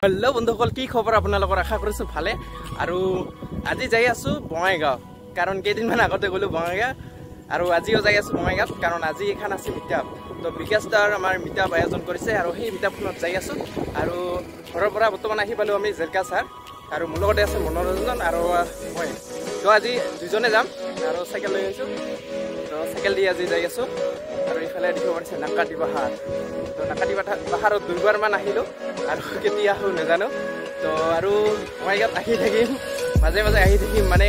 Hello' বন্ধুসকল, কি খবৰ আপোনালোকৰ? আশা কৰিছোঁ ভালে। আৰু আজি যাই আছোঁ বঙাইগাঁও, কাৰণ কেইদিনমান আগতে গ'লোঁ বঙাইগাঁও আৰু আজিও যাই আছোঁ বঙাইগাঁৱত, কাৰণ আজি এখন আছে মিটআপ। তো বিকাশ দাৰ আমাৰ মিটআপ আয়োজন কৰিছে আৰু সেই মিটআপখনত যাই আছোঁ। আৰু ঘৰৰ পৰা বৰ্তমান আহি পালোঁ আমি জেলকা ছাৰ, আৰু মোৰ লগতে আছে মনোৰঞ্জন আৰু মই। তো আজি দুজনে যাম আৰু চাইকেল লৈ আহিছোঁ। তো চাইকেল দি আজি যাই আছোঁ। আৰু ইফালে দেখিব পাৰিছে নাকাটি পাহাৰ। তো নাকাটি পাহাৰত দুবাৰমান আহিলোঁ আৰু কেতিয়া আহোঁ নাজানো। তো আৰু বঙাইগাঁৱত আহি থাকিম, মাজে মাজে আহি থাকিম। মানে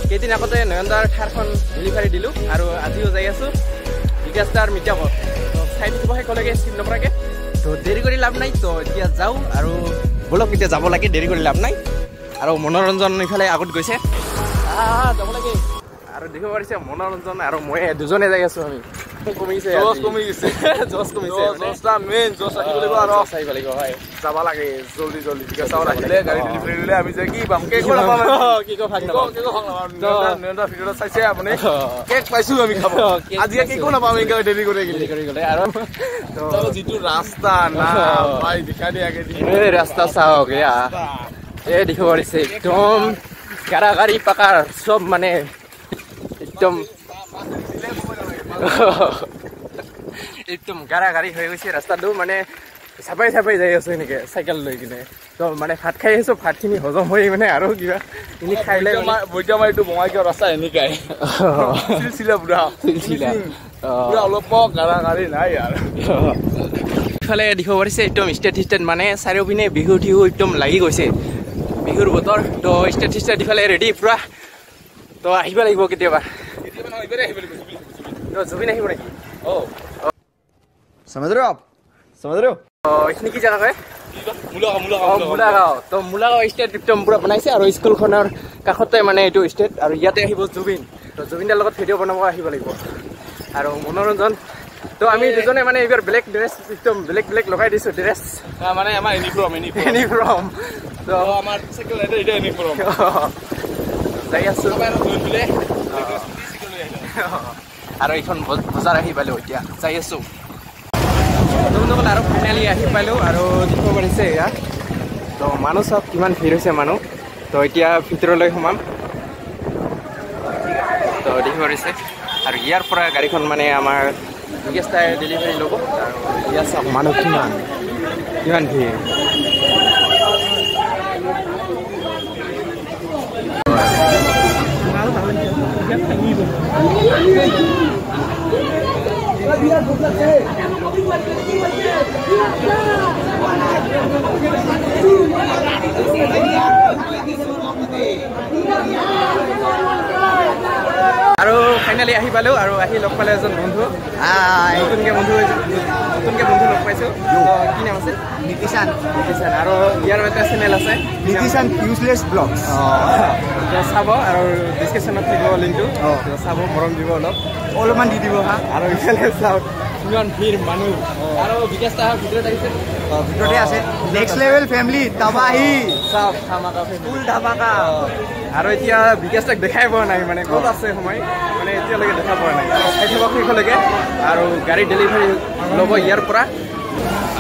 কেইদিন আগতে নয়নদাৰ থাৰখন ডেলিভাৰী দিলোঁ আৰু আজিও যাই আছোঁ বিকাশ দাৰ মিটআপত। তো চাই থাকিব শেষলৈকে, স্কিপ নকৰাকৈ। তো দেৰি কৰি লাভ নাই, তো এতিয়া যাওঁ আৰু ব'লক, এতিয়া যাব লাগে, দেৰি কৰি লাভ নাই। আৰু মনোৰঞ্জন ইফালে আগত গৈছে, যাব লাগে। আৰু দেখিব পাৰিছে মনোৰঞ্জন আৰু মই দুজনে যাই আছোঁ। আমি কমিছে, জছ কমি গৈছে, জছ কমিছে, জছটা মেইন জছ ৰাখিব লাগিব আৰু আহিব লাগিব। হয়, যাব লাগে জলদি জলদি। বিকাশ চাউল আহিলে গাড়ী ডেলিভাৰী দিলে আমি যে কি পাম, কেক নাপাম, কি কো ভাগ নাপাম, কেকো ভাগ নাপাম। নয়নদা ভিডিঅ'ত চাইছে আপুনি, কেক পাইছো আমি খাব, আজি কেকো নাপাম এনেকৈ দেৰি কৰি গ'লে, কৰি গ'লে। আৰু যিটো ৰাস্তা না ভাই, দেখাই দিয়ে আগে এই ৰাস্তা চাওক, এয়া এই দেখিব পাৰিছে একদম গাড়া গাড়ি পাকাৰ চব, মানে একদম একদম গাড়া গাড়ী হৈ গৈছে ৰাস্তাটো। মানে চাপাই চাপাই যাই আছো এনেকে চাইকেল লৈ কিনে। তো মানে ভাত খাই আছো, ভাতখিনি হজম হৈ মানে আৰু কিবা এনে খাই লৈ বৈদ্যমাৰীটো বঙাইগাঁও ৰাস্তা এনেকাই চিলচিলা, পুৰা চিলচিলা, পুৰা অলপ গাড়া গাড়ী নাই। আৰু ইফালে দেখিব পাৰিছে একদম ষ্টেট ষ্টেট, মানে চাৰিওপিনে বিহু টিহু একদম লাগি গৈছে, বিহুৰ বতৰ। তো ষ্টেট ষ্টেট ইফালে ৰেডি পুৰা। তো আহিব লাগিব কেতিয়াবা। তো জুবিন আহিব নেকি? समझ रहे हो आप, समझ रहे हो? এইখিনি কি জেগা কয়? মূলাগাঁও। তো মূলাগাঁও ষ্টেট একদম পুৰা বনাইছে আৰু স্কুলখনৰ কাষতে মানে এইটো ষ্টেট। আৰু ইয়াতে আহিব জুবিন। তো জুবিনদাৰ লগত ভিডিঅ' বনাব আহিব লাগিব। আৰু মনোৰঞ্জন, তো আমি দুজনে মানে এইবাৰ বেলেগ ড্ৰেছ, একদম বেলেগ বেলেগ লগাই দিছোঁ ড্ৰেছ, মানে আমাৰ ইউনিফৰ্ম, ইউনিফৰ্ম। তো আমাৰ চাইকেল এতিয়া ইউনিফৰ্ম যাই আছোঁ। আৰু এইখন বজাৰ আহি পালোঁ, এতিয়া যাই আছোঁ বন্ধুসকল। আৰু ফাইনেলি আহি পালোঁ আৰু দেখিব পাৰিছে এয়া। তো মানুহ চাওক কিমান ভিৰ হৈছে মানুহ। তো এতিয়া ভিতৰলৈ সোমাম। তো দেখিব পাৰিছে আৰু ইয়াৰ পৰা গাড়ীখন মানে আমাৰ বিকাশ দাই ডেলিভাৰী ল'ব। আৰু ইয়াত চাওক মানুহ কিমান কিমান ভিৰ। আৰু ফাইনেলি আহি পালোঁ আৰু আহি লগ পালে এজন বন্ধু, নতুনকে বন্ধু, নতুনকে বন্ধু লগ পাইছোঁ। কি নাম আছে? নীতিশান। নীতিশান। আৰু ইয়াৰ এটা চেনেল আছে, নীতিশান ইউজলেছ ব্লগছ, চাব আৰু ডিছক্ৰিপশ্যনত থাকিব লিংকটো, চাব, মৰম দিব অলপ, অলপমান দি দিব। হা, আৰু ইফালে চাওক কিমান ভিৰ মানুহ। আৰু বিকাশ দাৰ ভিতৰত আহিছে, ভিতৰতে আছে। নেক্সট লেভেল ফেমিলি তাবাহি, চাওক ধামাকা, ফুল ধামাকা। আৰু এতিয়া বিকাশ দাক দেখাই পোৱা নাই, মানে ক'ত আছে সময় মানে এতিয়ালৈকে দেখা পোৱা নাই। খাই থাকক শেষলৈকে। আৰু গাড়ী ডেলিভাৰী ল'ব ইয়াৰ পৰা।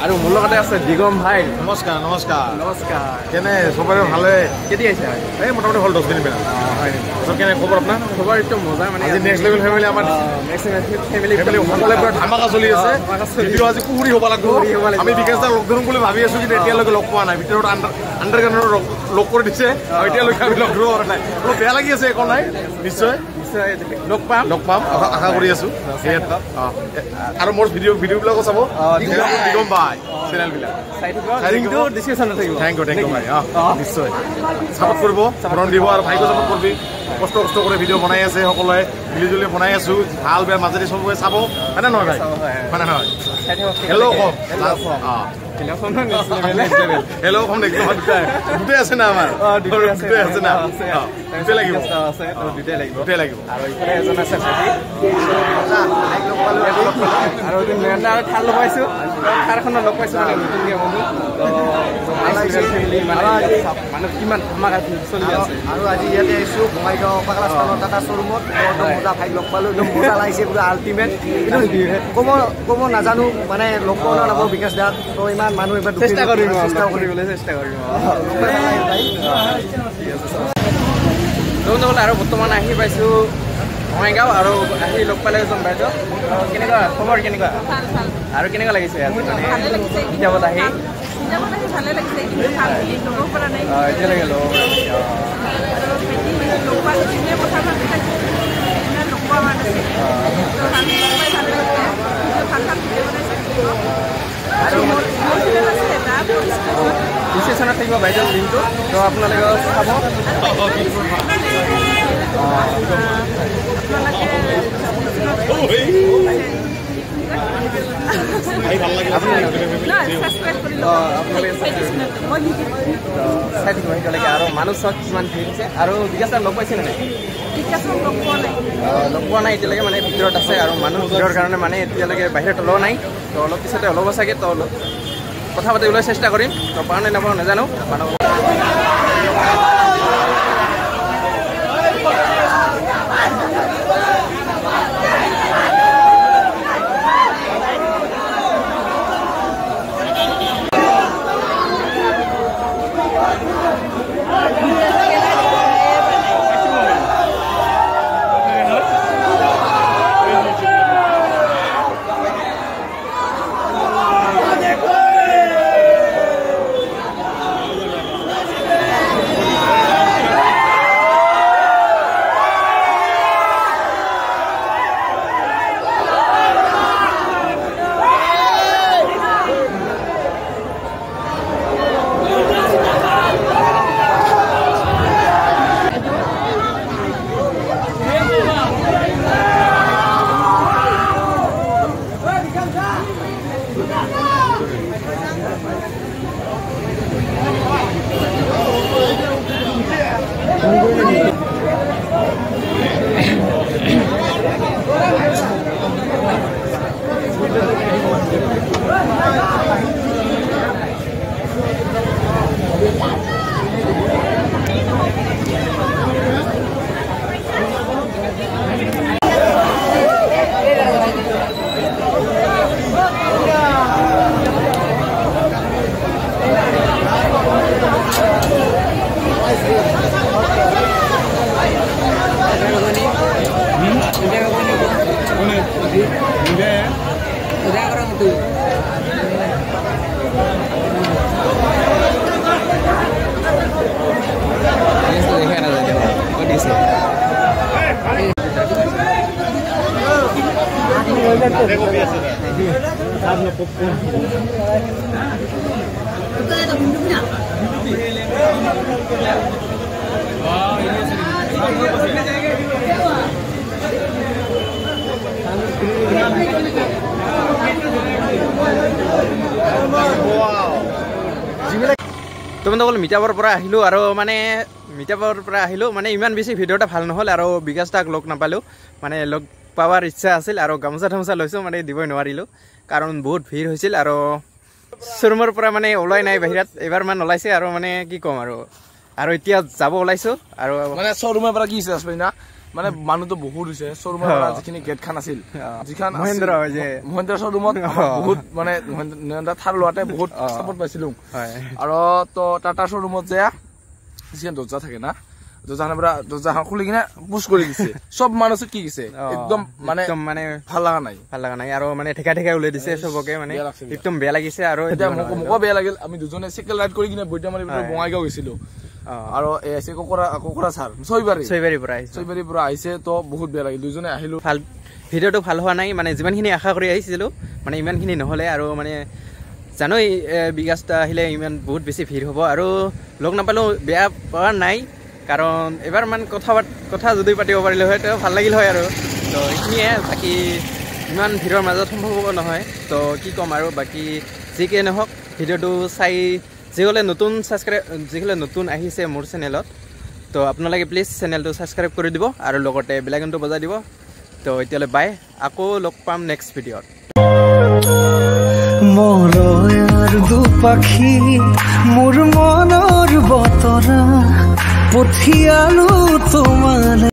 আৰু মোৰ লগতে আছে দিগম ভাই। নমস্কাৰ, নমস্কাৰ, নমস্কাৰ। কেনে চবৰে ভালে? কেতিয়া আহিছে? এই মোটামুটি হ'ল 10 মিনিট মান। হয় নেকি? কেনে খবৰ আপোনাৰ? খবৰ একদম মজা। মানে আজি নেক্সট লেভেল ফেমিলি, আমাৰ নেক্সট লেভেল ফেমিলি ফেমিলি সকলোৱে পুৰা ধামাকা চলি আছে। ভিডিঅ' আজি কুহুৰি হ'ব লাগিব। আমি বিকাশ দাক লগ ধৰিম বুলি ভাবি আছো, কিন্তু এতিয়ালৈকে লগ পোৱা নাই। ভিতৰত আণ্ডাৰগ্ৰাউণ্ডত লগ কৰি দিছে, এতিয়ালৈকে আমি লগ ধৰিব পৰা নাই। অলপ বেয়া লাগি আছে, একো নাই, নিশ্চয় লগ পাম, লগ পাম আশা কৰি আছো। আৰু মোৰ ভিডিঅ'বিলাকো চাব, দিগম ভাই চেনেলবিলাক। Thank you, thank you ভাই। নিশ্চয় ছাপোৰ্ট কৰিব, মৰম দিব আৰু ভাইকো ছাপোৰ্ট কৰিবি। কষ্ট কষ্ট কৰি ভিডিঅ' বনাই আছে, সকলোৱে মিলিজুলি বনাই আছো। ভাল বেয়া মাজেদি চবে চাব, হয়নে নহয় ভাই? হয়নে নহয়? হেল্ল' কম, হেল্ল' কম, দুটাই দুটাই আছে না আমাৰ, দুটাই আছে না। দুটাই লাগিব আছে, তো দুটাই লাগিব, দুটাই লাগিব। আৰু ইফালে এজন আছে ভাইটি, আৰু নয়নদা আৰু থাৰ লগ পাইছোঁ, থাৰখনত লগ পাইছোঁ মানে নতুনকৈ বন্ধু। মানুহ কিমান ধামাকা চলি আছে। আৰু আজি ইয়াতে আহিছোঁ বঙাইগাঁও পাগলাস্থানৰ টাটা শ্ব'ৰুমত, একদম মজা ভাইক লগ পালোঁ, একদম মজা লাগিছে পুৰা আল্টিমেট। কিন্তু ক'ব নাজানো মানে লগ পোৱা নাপাওঁ বিকাশ দাক, তো ইমান মানুহ এবাৰ চেষ্টা কৰিম, চেষ্টা কৰিবলৈ চেষ্টা কৰিম। বন্ধুসকল আৰু বৰ্তমান আহি পাইছোঁ বঙাইগাঁও, আৰু আহি লগ পালে এজন বাইদেউ। কেনেকুৱা খবৰ, কেনেকুৱা আৰু কেনেকুৱা লাগিছে আজি মানে কিতাপত আহি? এতিয়ালৈকে ল'ব পৰা নাই। ডিছক্ৰিপশ্যনত থাকিব বাইদেউ লিংকটো, তো আপোনালোকে চাব। চাই থাকিব এতিয়ালৈকে। আৰু মানুহ চাওক কিমান ভিৰ হৈছে। আৰু বিকাশ লগ পাইছে নে নাই? লগ পোৱা নাই এতিয়ালৈকে, মানে ভিতৰত আছে আৰু মানুহ ভিৰৰ কাৰণে মানে এতিয়ালৈকে বাহিৰত ওলোৱা নাই। তো অলপ পিছতে ওলাব চাগে, তো অলপ কথা পাতিবলৈ চেষ্টা কৰিম, তো পাওঁ নে নাপাওঁ নাজানো। মানুহ তোমালোক মিটাবৰ পৰা আহিলোঁ আৰু মানে মিটাবৰ পৰা আহিলোঁ মানে ইমান বেছি ভিডিঅ'টা ভাল নহ'ল আৰু বিকাশ দাক লগ নাপালোঁ, মানে লগ পাৱাৰ ইচ্ছা আছিল আৰু গামোচা থামোচা লৈছোঁ মানে দিবই নোৱাৰিলোঁ কাৰণ বহুত ভিৰ হৈছিল আৰু শ্ব'ৰুমৰ পৰা মানে ওলাই নাই বাহিৰত, এবাৰমান ওলাইছে আৰু মানে কি ক'ম আৰু আৰু এতিয়া যাব ওলাইছোঁ আৰু মানে শ্ব'ৰুমৰ পৰা কি হৈছে না মানে মানুহটো বহুত হৈছে। শ্ব'ৰুমৰ পৰা যিখিনি গেটখন আছিল যিখন মহেন্দ্ৰ মহেন্দ্ৰ শ্ব'ৰুমত বহুত মানে মহেন্দ্ৰ থাৰ লোৱাতে বহুত চাপৰ্ট পাইছিলোঁ। আৰু তো টাটা শ্ব'ৰুমত যে যিখন দৰ্জা থাকে না, দৰ্জাখনৰ পৰা দৰ্জাখন খুলি কিনে পুছ কৰি দিছে, চব মানুহ কি গৈছে একদম মানে মানে ভাল লগা নাই, ভাল লগা নাই আৰু মানে ঠেকা ঠেকাই ওলাই দিছে চবকে, মানে একদম বেয়া লাগিছে। আৰু এতিয়া মোকো বেয়া লাগিল, আমি দুজনে চাইকেল ৰাইড কৰি কিনে বৈদ্যমাৰীৰ পৰা বঙাইগাঁও গৈছিলো আৰু এই কোকৰাঝাৰ ছয়বাৰীৰ পৰা আহিছে, তো বহুত বেয়া লাগিল, দুজনে আহিলো। ভাল ভিডিঅ'টো ভাল হোৱা নাই, মানে যিমানখিনি আশা কৰি আহিছিলোঁ মানে ইমানখিনি নহ'লে আৰু মানে জানোই বিকাশ দা আহিলে ইমান বহুত বেছি ভিৰ হ'ব আৰু লগ নাপালোঁ, বেয়া পোৱা নাই কাৰণ এবাৰমান কথা যদি পাতিব পাৰিলে হয় তো ভাল লাগিল হয় আৰু তো এইখিনিয়ে, বাকী ইমান ভিৰৰ মাজত সম্ভৱ নহয় তো কি ক'ম আৰু বাকী যিকে নহওক ভিডিঅ'টো চাই যিসকলে নতুন ছাবস্ক্ৰাইব যিসকলে নতুন আহিছে মোৰ চেনেলত তো আপোনালোকে প্লিজ চেনেলটো ছাবস্ক্ৰাইব কৰি দিব আৰু লগতে বেল আইকনটো বজাই দিব। তো এতিয়ালৈ বাই, আকৌ লগ পাম নেক্সট ভিডিঅ'ত। মৰয়াৰ দুপাখি মোৰ মনৰ বতৰা পঠিয়ালো তোমালে।